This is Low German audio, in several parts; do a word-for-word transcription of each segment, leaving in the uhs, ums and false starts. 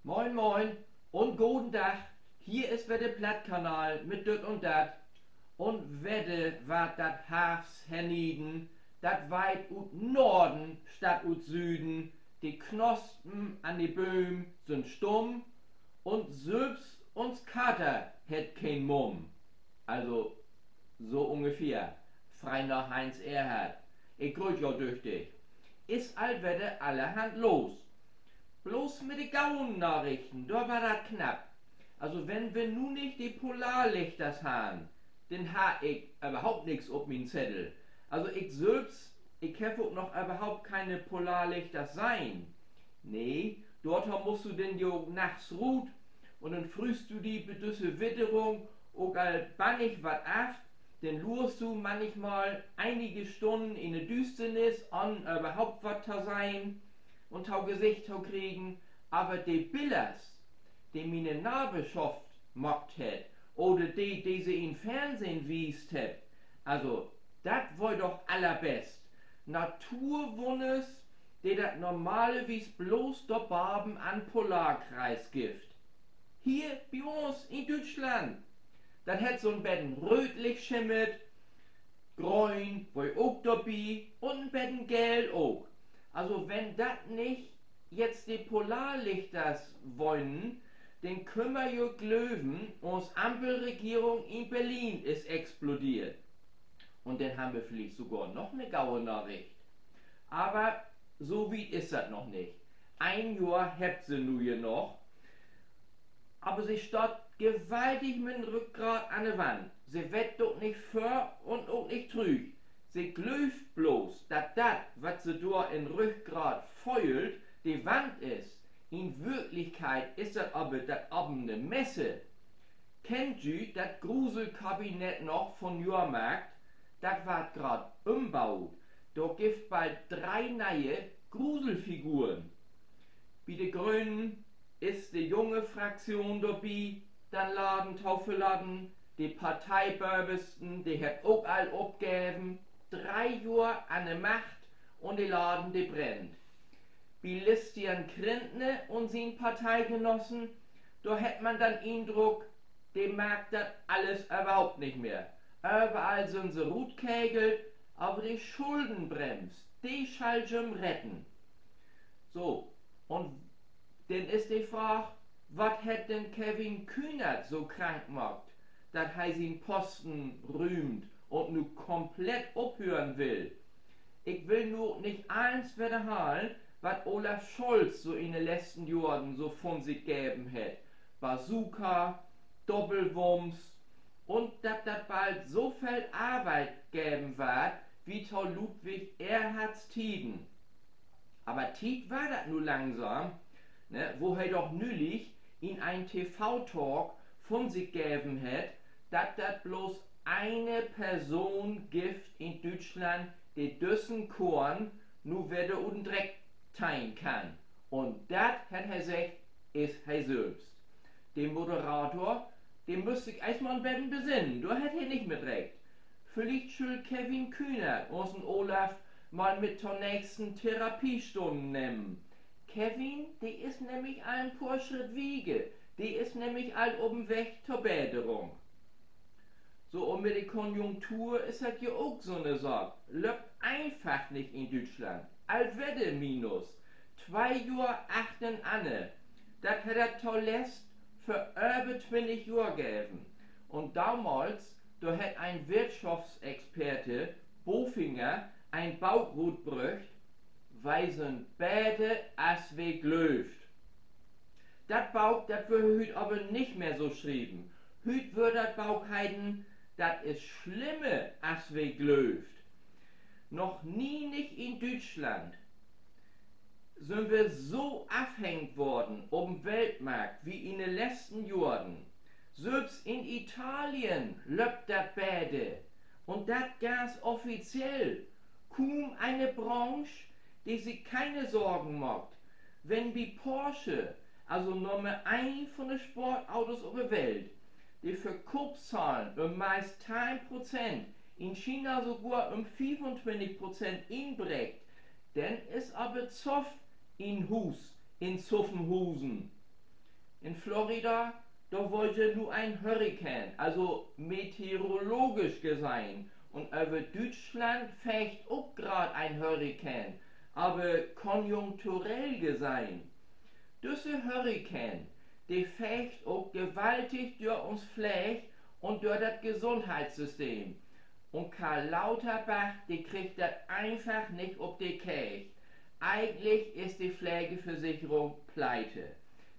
Moin, moin un goden Dag. Hier is wedder de Plattkanal mit Düt un Dat. Un wedder warrt dat Harvst hernieden. Dat weiht ut Norden statt ut Süden. De Knospen an de Bööm sünd stumm. Un sülvst uns Kater hett keen Mumm. Also, so ungefähr. Frei na Heinz Erhardt. Ik gröt jo düchtig. Is al wedder allerhand los. Bloots mit de gauen Narichten, dor warrt dat knapp. Also, wenn wi nu nich de Polarlichters harrn, denn harr ik överhaupt nix op mien Zeddel. Also, ik sülvst, ik heff ok noch överhaupt keine Polarlichters sehn. Nee, dorto musst du denn jo nachts rut un denn fröhst du di bi düsse Witterung ok al bannig wat af, denn luerst du mannichmal enige Stunnen in de Düüsternis, ahn överhaupt wat to sehn un to Gesicht to kriegen. Aver de Billers, de miene Naverschaft maakt hett, oder de, de se in Fernsehn wiest hebbt, also, dat weer doch allerbest. Naturwunners, de dat normalerwies bloots dor baven an'n Polarkreis gifft. Hier bi uns in Düütschland, dat hett so'n beten röötlich schimmert, gröön weer ok dorbi un en beten geel ok. Also, wenn dat nich jetzt de Polarlichters weren, denn köönt wi jo glöven, uns Ampelregierung in Berlin is explodeert. Un denn hebbt wi villicht sogor noch 'ne gaue Naricht. Aver so wiet is dat noch nich. Een Johr hebbt se nu ja noch. Aver se staht gewaltig mit'n Rückgrat an de Wand. Se weet ok nich vör un ok nich trüch. Se glöövt bloots, dat dat, wat se dor in't Rückgrat föhlt, de Wand is. In Würklichkeit is dat aver dat opene Messer. Kennt ji dat Gruselkabinett noch von Johrmarkt? Dat warrt graad ümbuut. Dor gifft bald dree ne'e Gruselfiguren. Bi de Grönen is de junge Frakschoon dorbi, den Laden to verlaten. De Parteiböversten, de hebbt ok al opgeven. Dree Johr an de Macht un de Laden, de brennt. Bi Christian Lindner un sien Parteigenossen, dor hett man den Indruck, de markt dat allens överhaupt nich mehr. Överall sünd se rutkegelt, aver de Schuldenbrems, de schall jüm retten. So, un denn is de Fraag, wat hett denn Kevin Kühnert so krank maakt, dat he sien Posten rüümt un nu komplett ophören will? Ik will nu ok nich allens wedderhalen, wat Olaf Scholz so in de letzten Johren so von sik geven hett. Bazooka, Doppelwumms un dat dat bald so veel Arbeit geven warrt wie to Ludwig Erhards Tieden. Aver Tiet warrt dat nu langsam, ne, wo he doch nülich in en T-V-Talk von sik geven hett, dat dat bloots ene Person gifft in Düütschland, de düssen Koorn nu wedder ut den Dreck teihn kann. Un dat, hett he seggt, is he sülvst. De Moderator, de müss sik eerstmal en beten besinnen, dor hett he nich mit recht. Villicht schull Kevin Kühnert unsen Olaf mal mit to nächsten Therapiestunnen nehmen. Kevin, de is nämlich al en poor Schritt wieder. De is nämlich al op en Weg to Beterung. So, un mit de Konjunktur is dat ja ok so 'ne Saak. Löppt eenfach nich in Düütschland. Al wedder Minus. Twee Johr achternanner. Dat hett dat toletzt för över twintig Johr geven. Un domals, dor hett en Wirtschaftsexperte, Bofinger, en Book rutbröcht: Wi sünd beter, as wi glöövt. Dat Book, dat wöör hüüt aver nich mehr so schrieven. Hüüt wöör dat Book heten: Dat is slimmer, as wi glöövt. Noch nie nich in Düütschland sünd wi so afhängig worden op den Weltmarkt wie in de letzten Johren. Sülvst in Italien löppt dat beter. Un dat ganz offiziell. Kuum ene Branche, de sik keine Sorgen maakt. Wenn bi Porsche, also Nummer een von de Sportautos op de Welt, de Verkoopszahlen üm meist teihn Prozent, in China sogor üm fiefuntwintig Prozent inbreekt, denn is aver Zoff in Huus in Zuffenhusen. In Florida, dor wullt je nu en Hurrikan, also meteorologisch gesehn. Un över Düütschland feegt ok graad en Hurrikan, aver konjunkturell gesehn. Düsse Hurrikan, de feegt ok gewaltig dör uns Fleeg un dör dat Gesundheitssystem. Un Karl Lauterbach, de kriggt dat eenfach nich op de Keeg. Egentlich is de Fleegversicherung pleite.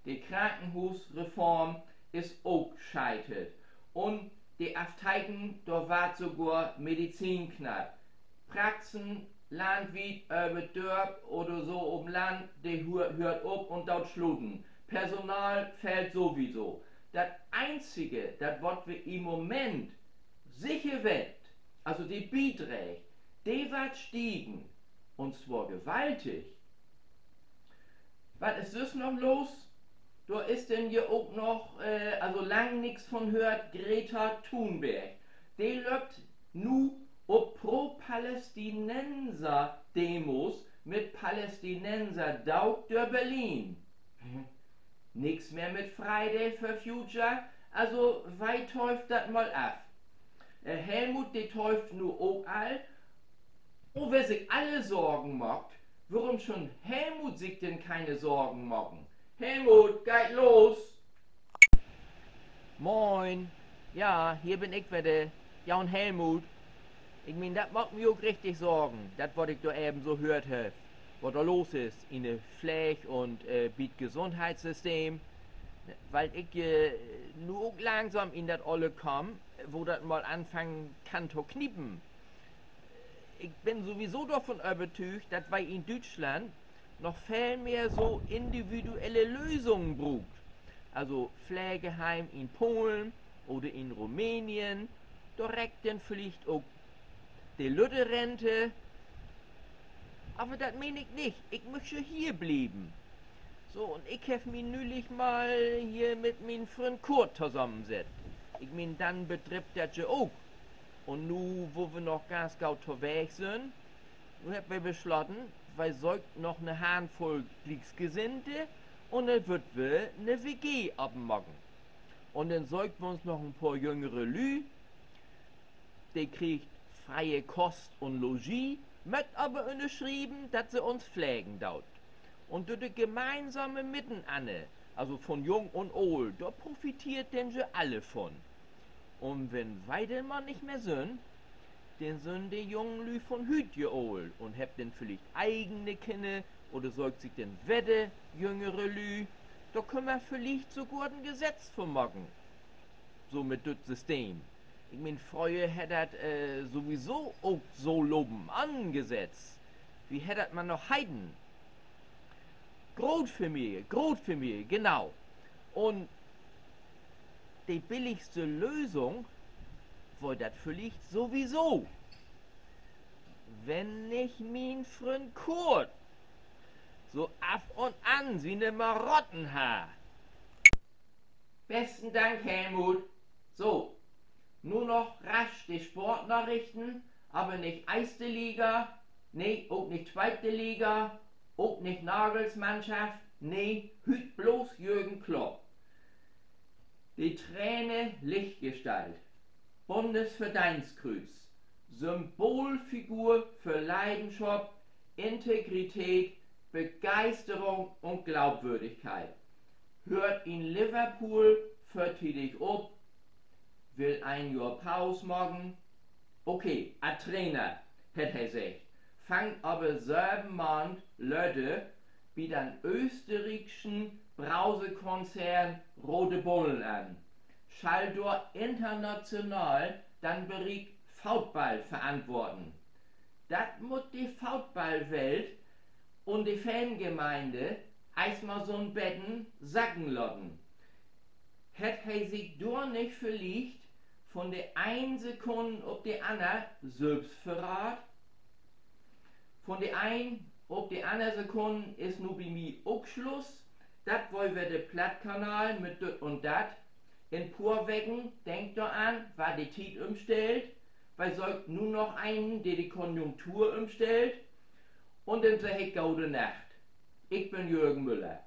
De Krankenhuusreform is ok scheitert. Un de Aftheken, dor warrt sogor Medizin knapp. Praxen landwiet över Dörp oder so op'n Land, de hö-, höört op un doot sluten. Personal fehlt sowieso. Dat Eenzige, dat, wat wi in'n Moment sicher weet, also de Bidrääg, de warrt stiegen. Un zwar gewaltig. Wat is süss noch los? Dor is denn ja ok noch, äh, also lang nix von höört, Greta Thunberg. De löppt nu op Pro-Palästinenser-Demos mit Palästinenserdaag dör Berlin. Nix mehr mit Friday for Future, also wi tööft dat mal af. Äh, Helmut, de tööft nu ok al. Un wenn sik alle Sorgen maakt, worüm schall Helmut sik denn keine Sorgen maken? Helmut, geiht los! Moin. Ja, hier bün ik wedder, jo'n Helmut. Ik meen, dat maakt mi ok richtig Sorgen, dat, wat ik dor even so höört heff, wat dor los is in de Fleeg un, äh, bi't Gesundheitssystem. Wiel ik, äh, nu ok langsam in dat Oller kaam, wo dat mal anfangen kann to kniepen. Ik bün sowieso dorvon övertüügt, dat wi in Düütschland noch veel mehr so individuelle Lösungen bruukt. Also Pleegheim in Polen oder in Rumänien, dor reckt denn villicht ok de lütte Rente. Aver dat meen ik nich. Ik müch ja hier blieven. So, un ik heff mi nülich mal hier mit mien Fründ Kurt tosamensett. Ik meen, den bedrippt dat ja ok. Un nu, wo wi noch ganz goot to Weeg sünd, nu hebbt wi besloten, wi söökt noch 'ne Handvull Gliekgesinnte un denn wüllt wi 'ne W G opmaken. Un denn söökt wi uns noch en poor jüngere Lüüd, de kriegt freie Kost un Logis, mööt aver ünnerschrieven, dat se uns plegen doot. Un dör dat gemeinsame Mitenanner, also von Jung un Oolt, dor profiteert denn je alle von. Un wenn wi denn mal nich mehr sünd, denn sünd de jungen Lüüd von hüüt je oolt un hebbt denn villicht egene Kinner oder söökt sik denn wedder jüngere Lüüd. Dor köönt wi villicht sogor en Gesett för maken. So mit düt System. Ik meen, fröher hett dat, äh, sowieso ok so lopen, an'n Gesett. Wo hett dat man noch heten? Grootfamilie, Grootfamilie, genau. Un de billigste Lösung weer dat villicht sowieso, wenn nich mien Fründ Kurt so af un an siene Marotten harr. Besten Dank, Helmut. So, nu noch rasch de Sportnarichten, aver nich eerste Liga, nee, ok nich tweete Liga, ok nich Nagels Mannschaft, nee, hüüt blots Jürgen Klopp. De Trainer Lichtgestalt, Bundesverdienstkrüüz, Symbolfigur för Leidenschop, Integrität, Begeisterung un Glaubwürdigkeit. Höört in Liverpool vörtiedig op, will een Johr Paus maken. Okay, as Trainer, hett he seggt, fangt aver söven Maand later bi den öösterriekschen Brausekonzern Rote Bullen an. Schall dor international den Beriek Football verantworten. Dat mutt de Footballwelt un de Fangemeinde eerstmal so'n beten sacken laten. Hett he sik dor nich villicht von de een Sekunn op de anner sülvst verraadt? Von de een op de anner Sekunn is nu bi mi ok Sluss. Dat weer wedder de Plattkanal mit Düt un Dat. In poor Weken, denkt dor an, warrt de Tiet ümstellt. Wi söökt nu noch een, de de Konjunktur ümstellt. Un denn segg ik gode Nacht. Ik bün Jürgen Müller.